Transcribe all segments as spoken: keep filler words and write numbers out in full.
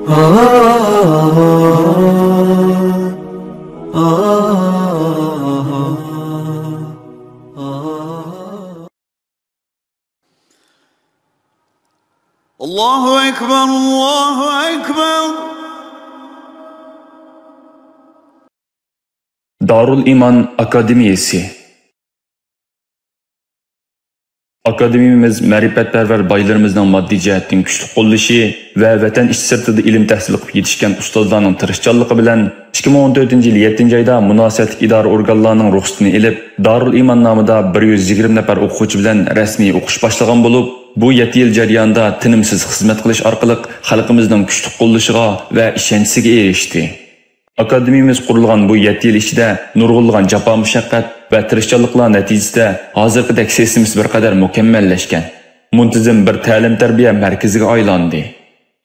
الله أكبر، الله أكبر. دارۇل ئىمان ئاكادېمىيەسى. ئاكادېمىيەمىز مەرىپەتپەرۋەر بايلىرىمىزنىڭ ماددىي جەھەتتىن كۈچلۈك قوللىشى ۋە ۋەتەن ئىچى سىرتىدا ئىلىم تەھسىل قىلىپ يېتىشكەن ئۇستازلارنىڭ تىرىشچانلىقى بىلەن، ئىككى مىڭ ئون تۆتىنچى يىل يەتتىنچى ئايدا مۇناسىۋەتلىك ئىدارە ئورگانلارنىڭ رۇخسىتىنى ئېلىپ، دارۇل ئىمان نامىدا بىر يۈز يىگىرمە نەپەر ئوقۇغۇچى بىلەن رەسمىي ئوقۇش باشلىغان بولۇپ، بۇ يەتتە يىل جەريانىدا تىنىمسىز خىزمەت قىلىش ئارقىلىق خەلقىمىزنىڭ كۈچلۈك قوللىشىغا ۋە ئىشەنچىسىگە ئېرىشتى. ئاكادېمىيەمىز قۇرۇلغان بۇ يەتتە يىل ئىچىدە نۇرغۇنلىغان جاپا-مۇشەققەت ۋە تىرىشچانلىقلار نەتىجىسىدە ھازىرقىدەك سىستېمىسى بىر قەدەر مۇكەممەللەشكەن، مۇنتىزىم بىر تەلىم-تەربىيە مەركىزىگە ئايلاندى.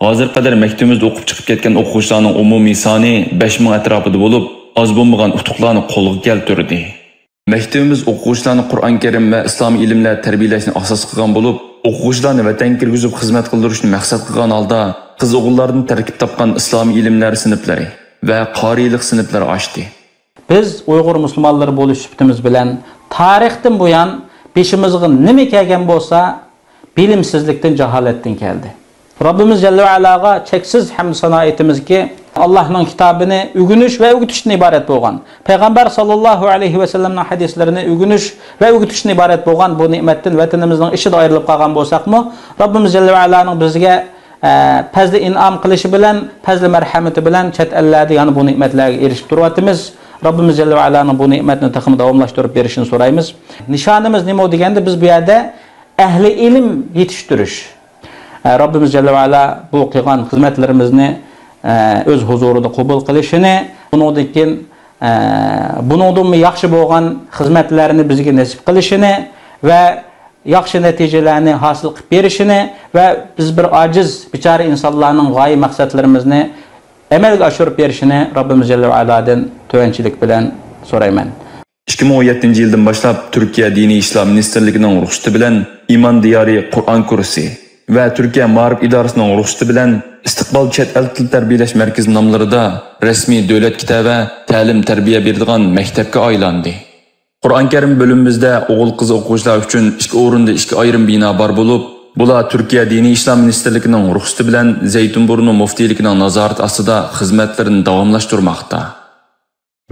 ھازىرغا قەدەر مەكتىپىمىزدە ئوقۇپ چىقىپ كەتكەن ئوقۇغۇچىلارنىڭ ئومۇمىي سانى بەش مىڭ ئەتراپىدا بولۇپ، ئاز بولمىغان ئۇتۇقلارنى قولغا كەلتۈردى. مەكتىپىمىز ئوقۇغۇچىلارنى قۇرئان كەرىم ۋە ئىسلامىي ئىلىملەر تەربىيەلەشنى ئاساس قىلغان بولۇپ، ئوقۇغۇچىلارنى ۋەتەنگە كىرگۈزۈپ خىزمەت قىلدۇرۇشنى مەقسەت قىلغان ھالدا، قىز-ئوغۇللاردىن تەركىب تاپقان ئىسلامىي ئىلىملەر سىنىپلىرى ۋە قارىيلىق سىنىپلىرى ئاچتى. بىز ئۇيغۇر مۇسۇلمانلىرى بولۇش سۈپىتىمىز بىلەن تارىختىن بۇيان بېشىمىزغا نېمە كەلگەن بولسا، بىلىمسىزلىكتىن، جاھالەتتىن كەلدى. رەببىمىز جەللە ۋە ئەلاغا چەكسىز ھەمدۇ سانا ئېيتىمىزكى، ئاللاھنىڭ كىتابىنى ئۆگىنىش ۋە ئۆگىتىشتىن ئىبارەت بولغان، پەيغەمبەر ساللاللاھۇ ئەلەيھى ۋەسەللەمنىڭ ھەدىسلىرىنى ئۆگىنىش ۋە ئۆگىتىشتىن ئىبارەت بولغان بۇ نېمەتتىن ۋەتىنىمىزنىڭ ئىچىدە ئايرىلىپ قالغان بولساقمۇ، رەببىمىز جەللە ۋە ئەلانىڭ بىزگە، ئە، پەزلى ئىنئام قىلىشى بىلەن، پەزلى مەرھەمىتى بىلەن چەت ئەللەردە يەنە بۇ نېمەتلەرگە ئېرىشىپ تۇرۇۋاتىمىز. رەببىمىز جەللە ۋە ئەلانىڭ بۇ نېمەتنى تېخىمۇ داۋاملاشتۇرۇپ بېرىشىنى سورايمىز. نىشانىمىز نېمە دېگەندە، بىز بۇ يەردە ئەھلى ئىلىم يېتىشتۈرۈش. ئە، رەببىمىز جەللە ۋە ئەلا بۇ قىلغان خىزمەتلىرىمىزنى، ئە، ئۆز ھۇزۇرىدا قوبۇل قىلىشىنى، بۇنىڭدىن كېيىن، ئە، بۇنىڭدىنمۇ ياخشى بولغان خىزمەتلەرنى بىزگە نېسىپ قىلىشىنى ۋە ياخشى نەتىجىلەرنى ھاسىل قىلىپ بېرىشىنى ۋە بىز بىر ئاجىز، بىچارە ئىنسانلارنىڭ غايە مەقسەتلىرىمىزنى ئەمەلگە ئاشۇرۇپ بېرىشىنى رەببىمىز جەللە ۋە ئالادىن تۆۋەنچىلىك بىلەن سورايمەن. ئىككى مىڭ ئون يەتتىنچى يىلدىن باشلاپ تۈركىيە دىنىي ئىشلار مىنىستىرلىكىنىڭ رۇخسىتى بىلەن ئىمان دىيارى قۇرئان كۇرسى ۋە تۈركىيە مائارىپ ئىدارىسىنىڭ رۇخسىتى بىلەن ئىستىقبال چەت ئەل تىل تەربىيەلەش مەركىزى ناملىرىدا رەسمىي دۆلەت كىتابە تەلىم-تەربىيە بېرىدىغان مەكتەپكە ئايلاندى. قۇرئان كەرىم بۆلۈمىمىزدە ئوغۇل-قىز ئوقۇغۇچىلار ئۈچۈن ئىككى ئورۇندا ئىككى ئايرىم بىنا بار بولۇپ، بۇلار تۈركىيە دىنىي ئىشلار مىنىستىرلىكىنىڭ رۇخسىتى بىلەن زەيتۇنبۇرنۇ مۇفتىيلىكىنىڭ نازارىتى ئاستىدا خىزمەتلىرىنى داۋاملاشتۇرماقتا.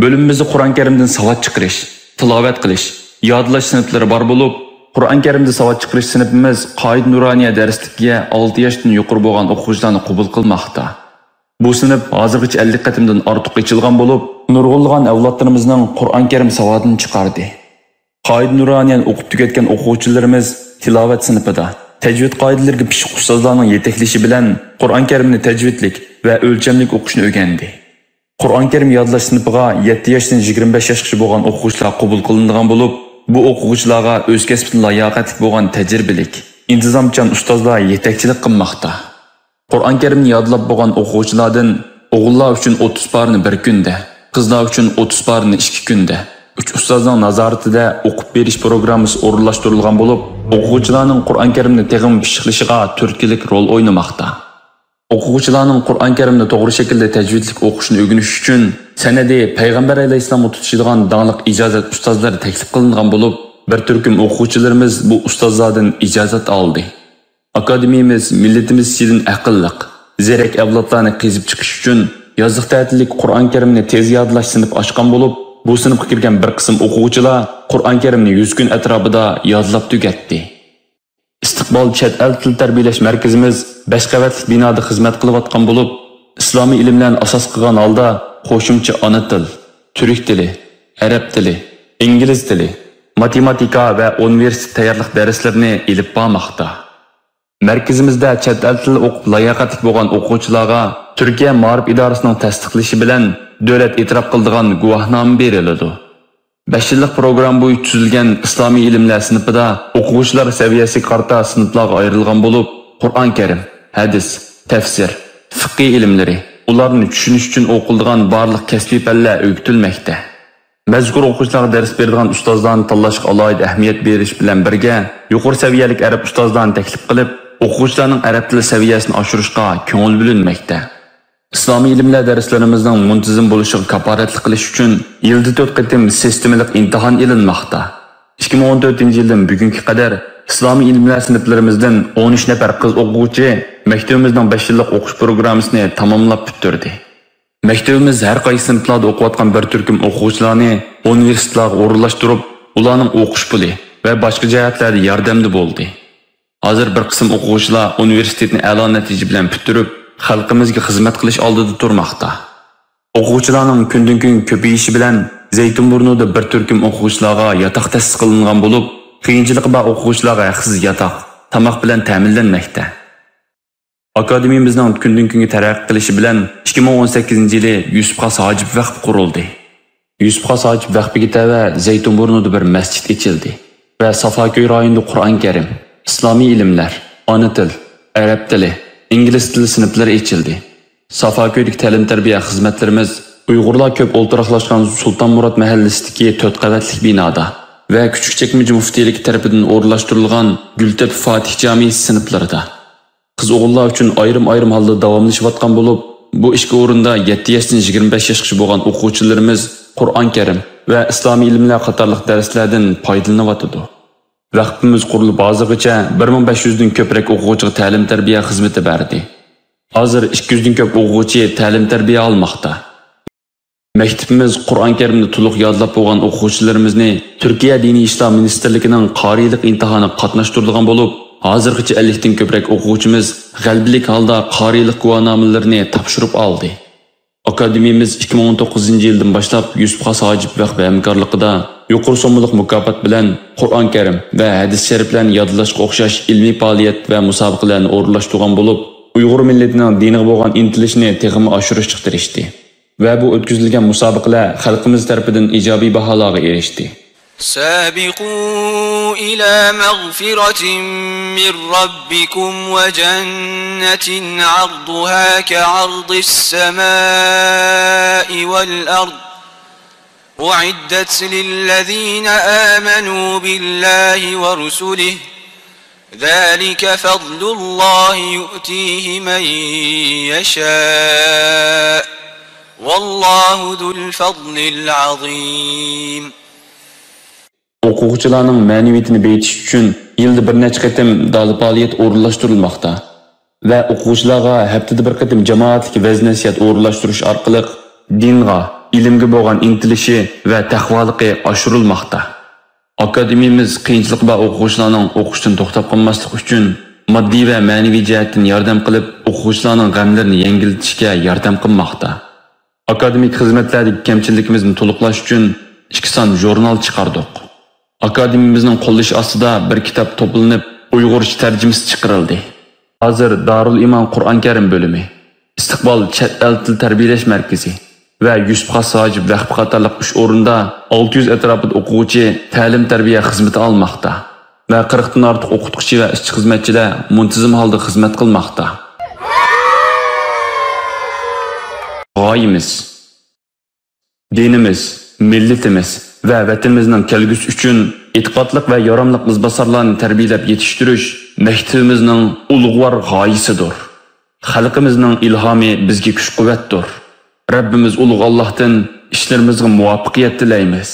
بۆلۈمىمىزدە قۇرئان كەرىمدىن ساۋات چىقىرىش، تىلاۋەت قىلىش، يادلاش سىنىپلىرى بار بولۇپ، قۇرئان كەرىمدە ساۋات چىقىرىش سىنىپىمىز قائىدە نۇرانىيە دەرسلىكىگە ئالتە ياشتىن يۇقىرى بولغان ئوقۇغۇچىلارنى قوبۇل قىلماقتا. بۇ سىنىپ ھازىرغىچە ئەللىك قېتىمدىن ئارتۇق ئېچىلغان بولۇپ، نۇرغۇنلىغان ئەۋلادلىرىمىزنىڭ قۇرئان كەرىم ساۋادىنى چىقاردى. قائىدە نۇرانىيەنى ئوقۇپ تۈگەتكەن ئوقۇغۇچىلىرىمىز تىلاۋەت سىنىپىدا تەجۋىد قائىدىلىرىگە پىششىق ئۇستازلارنىڭ يېتەكلىشى بىلەن قۇرئان كەرىمنى تەجۋىدلىك ۋە ئۆلچەملىك ئوقۇشنى ئۆگەندى. قۇرئان كەرىم يادلاش سىنىپىغا يەتتە ياشتىن يىگىرمە بەش ياشقىچە بولغان ئوقۇغۇچىلار قوبۇل قىلىنىدىغان بولۇپ، بۇ ئوقۇغۇچىلارغا ئۆز كەسپىدە لاياقەتلىك بولغان تەجرىبىلىك، ئىنتىزامچان ئۇستازلار يېتەكچىلىك قىلماقتا. قۇرئان كەرىمنى يادلاپ بولغان ئوقۇغۇچىلاردىن ئوغۇللار ئۈچۈن ئوتتۇز پارىنى بىر كۈندە، قىزلار ئۈچۈن ئوتتۇز پارىنى ئىككى كۈندە، ئۈچ ئۇستازنىڭ نازارىتىدە ئوقۇپ بېرىش پروگراممىسى ئورۇنلاشتۇرۇلغان بولۇپ، ئوقۇغۇچىلارنىڭ قۇرئان كەرىمنى تېخىمۇ پىششىقلىشىغا تۈرتكىلىك رول ئوينىماقتا. ئوقۇغۇچىلارنىڭ قۇرئان كەرىمنى توغرا شەكىلدە تەجۋىدلىك ئوقۇشىنى ئۆگىنىش ئۈچۈن سەنەدى پەيغەمبەر ئەلەيھىسسالامغا تۇتىشىدىغان داڭلىق ئىجازەت ئۇستازلىرى تەكلىپ قىلىنغان بولۇپ، بىر تۈركۈم ئوقۇغۇچىلىرىمىز بۇ ئۇستازلاردىن ئىجازەت ئالدى. ئاكادېمىيەمىز مىللىتىمىز ئىچىدىن ئەقىللىق، زېرەك ئەۋلادلارنى قېزىپ چىقىش ئۈچۈن يازلىق تەتىللىك قۇرئان كەرىمنى تېز يادلاش سىنىپى ئاچقان بولۇپ، بۇ سىنىپقا كىرگەن بىر قىسىم ئوقۇغۇچىلار قۇرئان كەرىمنى يۈز كۈن ئەتراپىدا يادلاپ تۈگەتتى. ئىستىقبال چەت ئەل تىل تەربىيەلەش مەركىزىمىز بەش قەۋەتلىك بىنادا خىزمەت قىلىۋاتقان بولۇپ، ئىسلامىي ئىلىملەرنى ئاساس قىلغان ھالدا قوشۇمچە ئانا تىل، تۈرك تىلى، ئەرەب تىلى، ئىنگلىز تىلى، ماتېماتىكا ۋە ئۇنىۋېرسىتېت تەييارلىق دەرسلىرىنى ئېلىپ بارماقتا. مەركىزىمىزدە چەت ئەل تىلى ئوقۇپ لاياقەتلىك بولغان ئوقۇغۇچىلارغا تۈركىيە مائارىپ ئىدارىسىنىڭ تەستىقلىشى بىلەن دۆلەت ئېتىراپ قىلىدىغان گۇۋاھنامە بېرىلىدۇ. بەش يىللىق پروگرامما بويىچە تۈزۈلگەن ئىسلامىي ئىلىملەر سىنىپىدا ئوقۇغۇچىلار سەۋىيەسىگە قارىتا سىنىپلارغا ئايرىلغان بولۇپ، قۇرئان كەرىم، ھەدىس، تەپسىر، فىقھىي ئىلىملىرى، ئۇلارنى چۈشىنىش ئۈچۈن ئوقۇلىدىغان بارلىق كەسپىي پەنلەر ئۆگىتىلمەكتە. مەزكۇر ئوقۇغۇچىلارغا دەرس بېرىدىغان ئۇستازلارنى تاللاشقا ئالاھىدە ئەھمىيەت بېرىش بىلەن بىرگە، يۇقىرى سەۋىيەلىك ئەرەب ئۇستازلارنى تەكلىپ قىلىپ، ئوقۇغۇچىلارنىڭ ئەرەب تىلى سەۋىيەسىنى ئاشۇرۇشقا كۆڭۈل بۆلۈنمەكتە. ئىسلامىي ئىلىملەر دەرسلىرىمىزنىڭ مۇنتىزىم بولۇشىغا كاپالەتلىك قىلىش ئۈچۈن يىلدا تۆت قېتىم سىستېمىلىق ئىمتىھان ئېلىنماقتا. ئىككى مىڭ ئون تۆتىنچى يىلدىن بۈگۈنگە قەدەر ئىسلامىي ئىلىملەر سىنىپلىرىمىزدىن ئون ئۈچ نەپەر قىز ئوقۇغۇچى مەكتىپىمىزنىڭ بەش يىللىق ئوقۇش پروگراممىسىنى تاماملاپ پۈتتۈردى. مەكتىپىمىز ھەر قايسى سىنىپلاردا ئوقۇۋاتقان بىر تۈركۈم ئوقۇغۇچىلارنى ئۇنىۋېرسىتېتلارغا ئورۇنلاشتۇرۇپ، ئۇلارنىڭ ئوقۇش پۇلى ۋە باشقا جەھەتلەردە ياردەمدە بولدى. ھازىر بىر قىسىم ئوقۇغۇچىلار ئۇنىۋېرسىتېتنى ئەلا نەتىجە بىلەن پۈتتۈرۈپ، خەلقىمىزگە خىزمەت قىلىش ئالدىدا تۇرماقتا. ئوقۇغۇچىلارنىڭ كۈندىن-كۈنگە كۆپىيىشى بىلەن زەيتۇنبۇرنۇدا بىر تۈركۈم ئوقۇغۇچىلارغا ياتاق تەسىس قىلىنغان بولۇپ، قىيىنچىلىقى بار ئوقۇغۇچىلارغا ھەقسىز ياتاق، تاماق بىلەن تەمىنلەنمەكتە. ئاكادېمىيىمىزنىڭ كۈندىن-كۈنگە تەرەققىي قىلىشى بىلەن ئىككى مىڭ ئون سەككىزىنچى يىلى يۈسۈپ خاس ھاجىپ ۋەقپى قۇرۇلدى. يۈسۈپ خاس ھاجىپ ۋەقپىگە تەۋە زەيتۇنبۇرنۇدا بىر مەسچىت ئېچىلدى ۋە سافاكۆي رايونىدا قۇرئان كەرىم، ئىسلامىي ئىلىملەر، ئانا تىل، ئەرەب تىلى، ئىنگلىز تىلى سىنىپلىرى ئېچىلدى. سافاكۆيدىكى تەلىم-تەربىيە خىزمەتلىرىمىز ئۇيغۇرلار كۆپ ئولتۇراقلاشقان سۇلتانمۇرات مەھەللىسىدىكى تۆت قەۋەتلىك بىنادا ۋە كۈچۈكچەكمىچە مۇفتىيلىكى تەرىپىدىن ئورۇنلاشتۇرۇلغان گۈلتېپە فاتىھ جامىسى سىنىپلىرىدا، قىز-ئوغۇللار ئۈچۈن ئايرىم-ئايرىم ھالدا داۋاملىشىۋاتقان بولۇپ، بۇ ئىككى ئورۇندا يەتتە ياشتىن يىگىرمە بەش ياشقىچە بولغان ئوقۇغۇچىلىرىمىز قۇرئان كەرىم ۋە ئىسلامىي ئىلىملەر قاتارلىق دەرسلەردىن پايدىلىنىۋاتىدۇ. ۋەقپىمىز قۇرۇلۇپ ھازىرغىچە بىر مىڭ بەش يۈزدىن كۆپرەك ئوقۇغۇچىغا تەلىم-تەربىيە خىزمىتى بەردى. ھازىر ئىككى يۈزدىن كۆپ ئوقۇغۇچى تەلىم-تەربىيە ئالماقتا. مەكتىپىمىز قۇرئان كەرىمنى تولۇق يادلاپ بولغان ئوقۇغۇچىلىرىمىزنى تۈركىيە دىنىي ئىشلار مىنىستىرلىكىنىڭ قارىيلىق ئىمتىھانىغا قاتناشتۇرىدىغان بولۇپ، ھازىرغىچە ئەللىكتىن كۆپرەك ئوقۇغۇچىمىز غەلىبىلىك ھالدا قارىيلىق گۇۋاھنامىلىرىنى تاپشۇرۇپ ئالدى. ئاكادېمىيىمىز ئىككى مىڭ ئون توققۇزىنچى يىلدىن باشلاپ يۈسۈپ خاس ھاجىپ ۋەقپى ھەمكارلىقىدا يۇقىرى سوممىلىق مۇكاپات بىلەن قۇرئان كەرىم ۋە ھەدىس شەرىپلەرنى يادلاشقا ئوخشاش ئىلمىي پائالىيەت ۋە مۇسابىقىلەرنى ئورۇنلاشتۇرغان بولۇپ، ئۇيغۇر مىللىتىنىڭ دىنىغا بولغان ئىنتىلىشىنى تېخىمۇ ئاشۇرۇشقا تىرىشتى. ۋە بۇ ئۆتكۈزۈلگەن مۇسابىقىلەر خەلقىمىز تەرىپىدىن ئىجابىي باھالارغا ئېرىشتى. سابقوا إلى مغفرة من ربكم وجنة عرضها كعرض السماء والأرض أعدت للذين آمنوا بالله ورسله ذلك فضل الله يؤتيه من يشاء والله ذو الفضل العظيم. ئوقۇغۇچىلارنىڭ مەنىۋىيىتىنى بېيىتىش ئۈچۈن يىلدا بىر نەچچە قېتىم دالىپالىيەت ئورۇنلاشتۇرۇلماقتا ۋە ئوقۇغۇچىلارغا ھەپتىدە بىر قېتىم جامائەتلىك ۋەز-نەسىھەت ئورۇنلاشتۇرۇش ئارقىلىق دىنغا، ئىلىمگە بولغان ئىنتىلىشى ۋە تەقۋالىقى ئاشۇرۇلماقتا. ئاكادېمىيىمىز قىيىنچىلىقى بار ئوقۇغۇچىلارنىڭ ئوقۇشتىن توختاپ قالماسلىقى ئۈچۈن ماددىي ۋە مەنىۋى جەھەتتىن ياردەم قىلىپ، ئوقۇغۇچىلارنىڭ غەملىرىنى يەڭگىللىتىشكە ياردەم قىلماقتا. ئاكادېمىك خىزمەتلەردىكى كەمچىلىكىمىزنى تولۇقلاش ئۈچۈن ئىككى سان ژۇرنال چىقاردۇق. ئاكادېمىيىمىزنىڭ قوللىشى ئاستىدا بىر كىتاب توپلىنىپ، ئۇيغۇرچە تەرجىمىسى چىقىرىلدى. ھازىر دارۇل ئىمان قۇرئان كەرىم بۆلۈمى، ئىستىقبال چەت ئەل تىل تەربىيەلەش مەركىزى ۋە يۈسۈپ خاس ھاجىپ ۋەقپى قاتارلىق ئۈچ ئورۇندا ئالتە يۈز ئەتراپىدا ئوقۇغۇچى تەلىم-تەربىيە خىزمىتى ئالماقتا ۋە قىرىقتىن ئارتۇق ئوقۇتقۇچى ۋە ئىشچى-خىزمەتچىلەر مۇنتىزىم ھالدا خىزمەت قىلماقتا. غايىمىز، دىنىمىز، مىللىتىمىز ۋە ۋەتىنىمىزنىڭ كەلگۈسى ئۈچۈن ئېتىقادلىق ۋە ياراملىق ئىزباسارلارنى تەربىيەلەپ يېتىشتۈرۈش مەكتىپىمىزنىڭ ئۇلۇغۋار غايىسىدۇر. خەلقىمىزنىڭ ئىلھامى بىزگە كۈچ-قۇۋۋەتتۇر. رەببىمىز ئۇلۇغ ئاللاھتىن ئىشلىرىمىزغا مۇۋەپپەقىيەت تىلەيمىز.